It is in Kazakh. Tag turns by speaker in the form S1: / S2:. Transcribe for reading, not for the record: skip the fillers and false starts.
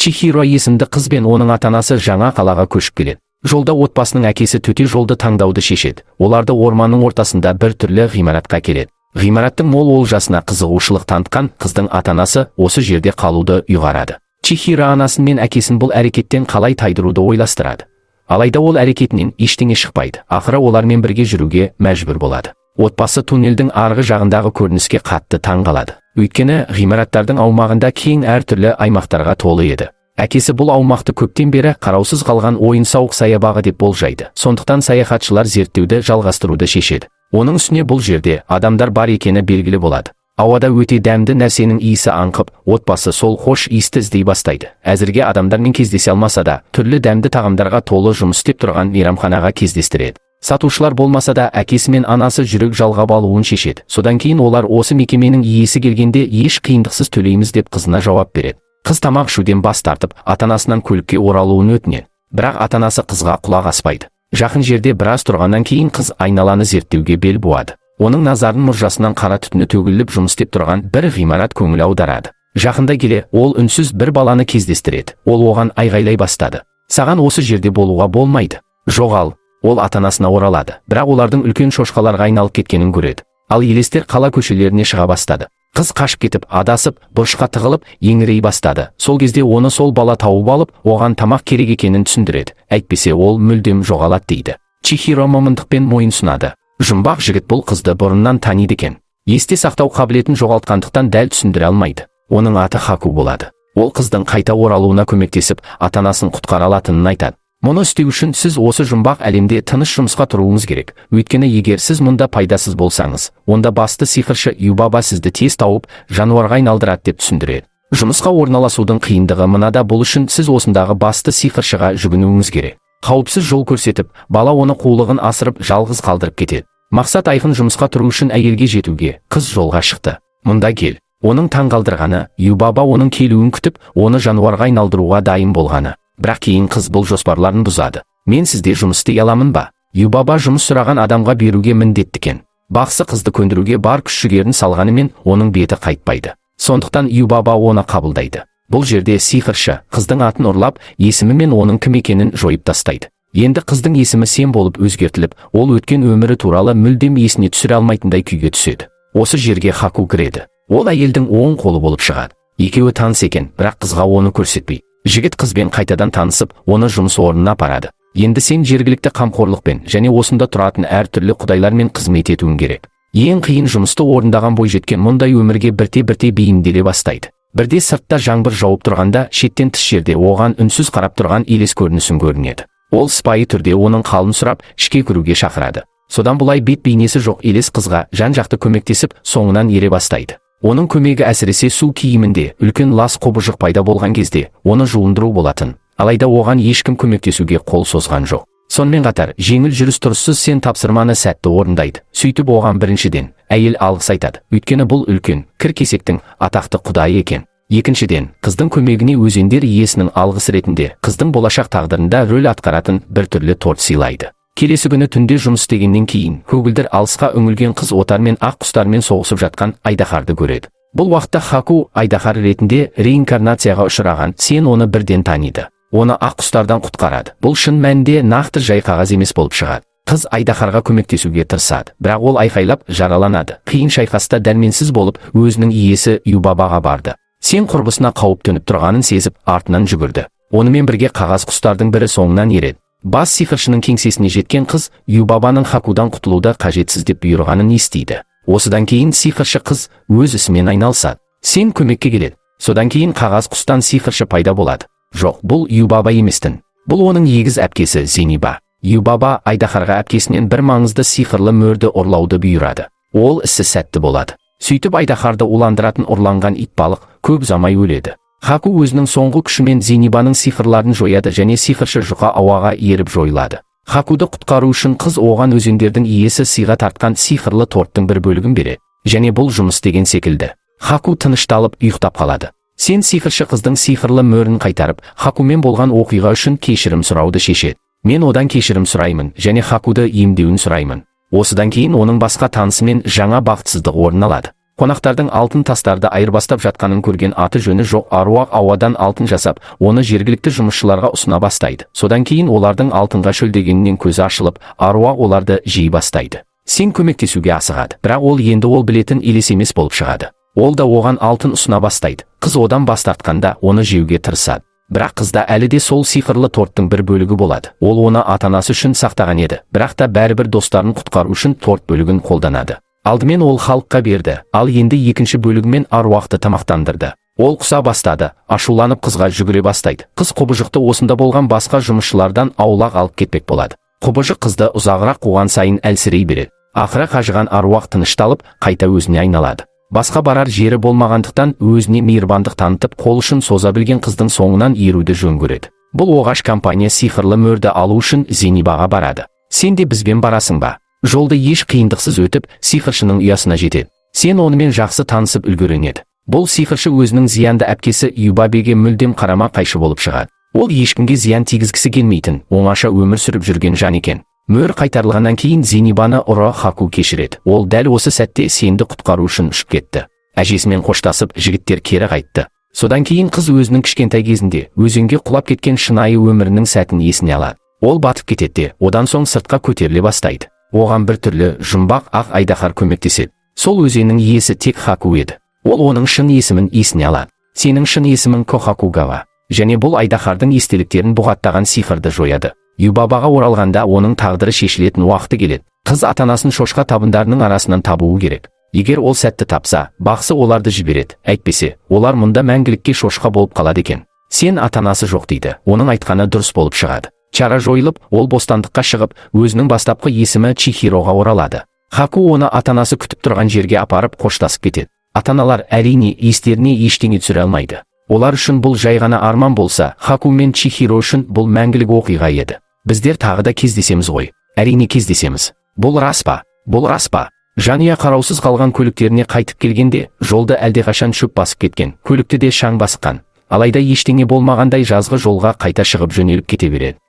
S1: Чихиро есімді қыз бен оның ата-анасы жаңа қалаға көшіп келеді. Жолда отбасының әкесі төте жолды таңдауды шешеді. Оларды орманның ортасында бір түрлі ғимаратқа келеді. Ғимараттың мол олжасына қызығушылық танытқан қыздың ата-анасы осы жерде қалуды ұйғарады. Чихиро анасын мен әкесін бұл әрекеттен қалай тайдыруды ойластырады. Алайда ол әрекетінен ештеңе шықпайды. Ақыры олармен бірге жүруге мәжбүр болады. Отбасы туннельдің арғы жағындағы көрініске қатты таң қалады. Өйткені ғимараттардың аумағында кең әртүрлі аймақтарға толы еді. Әкесі бұл аумақты көптен бері қараусыз қалған ойын-сауық саябағы деп болжайды. Сондықтан саяхатшылар зерттеуді жалғастыруды шешеді. Оның үстіне бұл жерде адамдар бар екені белгілі болады. Ауада өте дәмді нәрсенің иісі аңқып, отбасы сол хош иісті іздей бастайды. Әзірге адамдармен кездесе алмаса да, түрлі дәмді тағамдарға толы жұмыс істеп тұрған мейрамханаға кездестіреді. Сатушылар болмаса да, әкесі мен анасы жүрек жалғап алуын шешеді. Содан кейін олар осы мекеменің иесі келгенде еш қиындықсыз төлейміз деп қызына жауап береді. Қыз тамақ ішуден бас тартып, ата-анасынан көлікке оралуын өтінеді. Бірақ ата-анасы қызға құлақ аспайды. Жақын жерде біраз тұрғаннан кейін қыз айналаны зерттеуге бел буады. Оның назарын мұржасынан қара түтіні төгіліп жұмыс істеп тұрған бір ғимарат көңіл аударады. Жақындай келе ол үнсіз бір баланы кездестіреді. Ол оған айғайлай бастады: «Саған осы жерде болуға болмайды. Жоғал!» Ол ата-анасына оралады, бірақ олардың үлкен шошқаларға айналып кеткенін көреді. Ал елестер қала көшелеріне шыға бастады. Қыз қашып кетіп, адасып, бұрышқа тығылып, еңірей бастады. Сол кезде оны сол бала тауып алып, оған тамақ керек екенін түсіндіреді. Әйтпесе ол мүлдем жоғалады дейді. Чихиро момындықпен мойынсұнады. Жұмбақ жігіт бұл қызды бұрыннан таниды екен. Есте сақтау қабілетін жоғалтқандықтан дәл түсіндіре алмайды. Оның аты Хаку болады. Ол қыздың қайта оралуына көмектесіп, ата-анасын құтқара алатынын айтады. Мұны істеу үшін сіз осы жұмбақ әлемде тыныш жұмысқа тұруыңыз керек. Өйткені егер сіз мұнда пайдасыз болсаңыз, онда басты сиқыршы Юбаба сізді тез тауып, жануарға айналдырады деп түсіндіреді. Жұмысқа орналасудың қиындығы мынада: бұл үшін сіз осындағы басты сиқыршыға жүгінуіңіз керек. Қауіпсіз жол көрсетіп, бала оны қулығын асырып, жалғыз қалдырып кетеді. Мақсат айқын: жұмысқа тұру үшін әйелге жетуге қыз жолға шықты. Мұнда кел. Оның таңғалдырғаны, Юбаба оның келуін күтіп, оны жануарға айналдыруға дайын болғаны. Бірақ кейін қыз бұл жоспарларын бұзады. «Мен сізде жұмыс істей аламын ба?» Юбаба жұмыс сұраған адамға беруге міндетті екен. Бақсы қызды көндіруге бар күш жігерін салғанымен, оның беті қайтпайды. Сондықтан Юбаба оны қабылдайды. Бұл жерде сиқыршы қыздың атын ұрлап, есімі мен оның кім екенін жойып тастайды. Енді қыздың есімі Сен болып өзгертіліп, ол өткен өмірі туралы мүлдем есіне түсіре алмайтындай күйге түседі. Осы жерге Хаку кіреді. Ол әйелдің оң қолы болып шығады. Екеуі таныс екен, бірақ қызға оны көрсетпейді. Жігіт қызбен қайтадан танысып, оны жұмыс орнына апарады. Енді сен жергілікті қамқорлықпен және осында тұратын әртүрлі құдайлармен қызмет етуің керек. Ең қиын жұмысты орындаған бойжеткен мұндай өмірге бірте-бірте бейімделе бастайды. Бірде сыртта жаңбыр жауып тұрғанда, шеттен тыс жерде оған үнсіз қарап тұрған елес көрінісін көрінеді. Ол сыпайы түрде оның қалын сұрап, ішке кіруге шақырады. Содан бұлай бет бейнесі жоқ елес қызға жан-жақты көмектесіп, соңынан ере бастайды. Оның көмегі әсіресе су киімінде үлкен лас құбыжық пайда болған кезде оны жуындыру болатын. Алайда оған ешкім көмектесуге қол созған жоқ. Сонымен қатар жеңіл жүріс тұрыссыз Сен тапсырманы сәтті орындайды. Сөйтіп оған біріншіден әйел алғыс айтады, өйткені бұл үлкен кір кесектің атақты құдайы екен. Екіншіден, қыздың көмегіне өзендер иесінің алғысы ретінде қыздың болашақ тағдырында рөл атқаратын бір түрлі торт сыйлайды. Келесі күні түнде жұмыс істегеннен кейін көгілдір алысқа үңілген қыз отармен ақ құстармен соғысып жатқан айдаһарды көреді. Бұл уақытта Хаку айдаһар ретінде реинкарнацияға ұшыраған Сен оны бірден таниды. Оны ақ құстардан құтқарады. Бұл шын мәнінде нақты жай қағаз емес болып шығады. Қыз айдаһарға көмектесуге тырысады, бірақ ол айқайлап жараланады. Қиын шайқаста дәрменсіз болып, өзінің иесі Юбабаға барды. Сен құрбысына қауіп төніп тұрғанын сезіп, артынан жүгірді. Онымен бірге қағаз құстардың бірі соңынан ереді. Бас сиқыршының кеңсесіне жеткен қыз Юбабаның Хакудан құтылуды қажетсіз деп бұйырғанын естиді. Осыдан кейін сиқыршы қыз өз ісімен айналысады. Сен көмекке келеді. Содан кейін қағаз құстан сиқыршы пайда болады. Жоқ, бұл Юбаба еместін. Бұл оның егіз әпкесі Зениба. Юбаба айдаһарға әпкесінен бір маңызды сиқырлы мөрді ұрлауды бұйырады. Ол ісі сәтті болады. Сөйтіп айдаһарды уландыратын ұрланған итбалық көп ұзамай өледі. Хаку өзінің соңғы күшімен Зенибаның сиқырларын жояды және сиқыршы жұқа ауаға еріп жойылады. Хакуды құтқару үшін қыз оған өзендердің иесі сыйға тартқан сиқырлы торттың бір бөлігін береді. Және бұл жұмыс деген секілді. Хаку тынышталып, ұйықтап қалады. Сен сиқыршы қыздың сиқырлы мөрін қайтарып, Хакумен болған оқиға үшін кешірім сұрауды шешеді. «Мен одан кешірім сұраймын және Хакуды емдеуін сұраймын». Осыдан кейін оның басқа танысымен жаңа бақытсыздық орын алады. Қонақтардың алтын тастарды айырбастап жатқанын көрген аты жөні жоқ аруақ ауадан алтын жасап, оны жергілікті жұмысшыларға ұсына бастайды. Содан кейін олардың алтынға шөлдегенінен көзі ашылып, аруақ оларды жей бастайды. Сен көмектесуге асығады, бірақ ол енді ол білетін елес емес болып шығады. Ол да оған алтын ұсына бастайды. Қыз одан бас тартқанда, оны жеуге тырысады. Бірақ қызда әлі де сол сиқырлы торттың бір бөлігі болады. Ол оны ата-анасы үшін сақтаған еді, бірақ та бәрібір достарын құтқару үшін торт бөлігін қолданады. Алдымен ол халыққа берді, ал енді екінші бөлігімен аруақты тамақтандырды. Ол құса бастады, ашуланып қызға жүгіре бастайды. Қыз құбыжықты осында болған басқа жұмысшылардан аулақ алып кетпек болады. Құбыжық қызды ұзағырақ қуған сайын әлсірей береді. Ақыры қажыған аруақ тынышталып, қайта өзіне айналады. Басқа барар жері болмағандықтан, өзіне мейірбандық танытып, қол ұшын соза білген қыздың соңынан еруді жөн көреді. Бұл оғаш компания сиқырлы мөрді алу үшін Зенибаға барады. Сен де бізбен барасың ба? Жолды еш қиындықсыз өтіп, сиқыршының ұясына жетеді. Сен онымен жақсы танысып үлгерген еді. Бұл сиқыршы өзінің зиянды әпкесі Юбабеге мүлдем қарама қайшы болып шығады. Ол ешкімге зиян тигізгісі келмейтін, оңаша өмір сүріп жүрген жан екен. Мөр қайтарылғаннан кейін Зенибаны ұры Хаку кешіреді. Ол дәл осы сәтте Сенді құтқару үшін ұшып кетті. Әжесімен қоштасып, жігіттер кері қайтты. Содан кейін қыз өзінің кішкентай кезінде өзенге құлап кеткен шынайы өмірінің сәтін есіне алады. Ол батып кетеді де, одан соң сыртқа көтеріле бастайды. Оған бір түрлі жұмбақ ақ айдаһар көмектеседі. Сол өзеннің иесі тек Хаку еді. Ол оның шын есімін есіне алады. Сенің шын есімің Кохакугава. Және бұл айдаһардың естеліктерін бұғаттаған сиқырды жояды. Юбабаға оралғанда, оның тағдыры шешілетін уақыты келеді. Қыз ата-анасын шошқа табындарының арасынан табуы керек. Егер ол сәтті тапса, бақсы оларды жібереді. Әйтпесе, олар мұнда мәңгілікке шошқа болып қалады екен. Сен ата-анасы жоқ дейді. Оның айтқаны дұрыс болып шығады. Чара жойылып, ол бостандыққа шығып, өзінің бастапқы есімі Чихироға оралады. Хаку оны ата-анасы күтіп тұрған жерге апарып, қоштасып кетеді. Ата-аналар, әрине, естеріне ештеңе түсіре алмайды. Олар үшін бұл жай ғана арман болса, Хаку мен Чихиро үшін бұл мәңгілік оқиға еді. Біздер тағы да кездесеміз ғой. Әрине, кездесеміз. Бұл рас па? Бұл рас па? Жанұя қараусыз қалған көліктеріне қайтып келгенде, жолды әлдеқашан шөп басып кеткен, көлікті де шаң басқан. Алайда ештеңе болмағандай жазғы жолға қайта шығып, жөнеліп кете береді.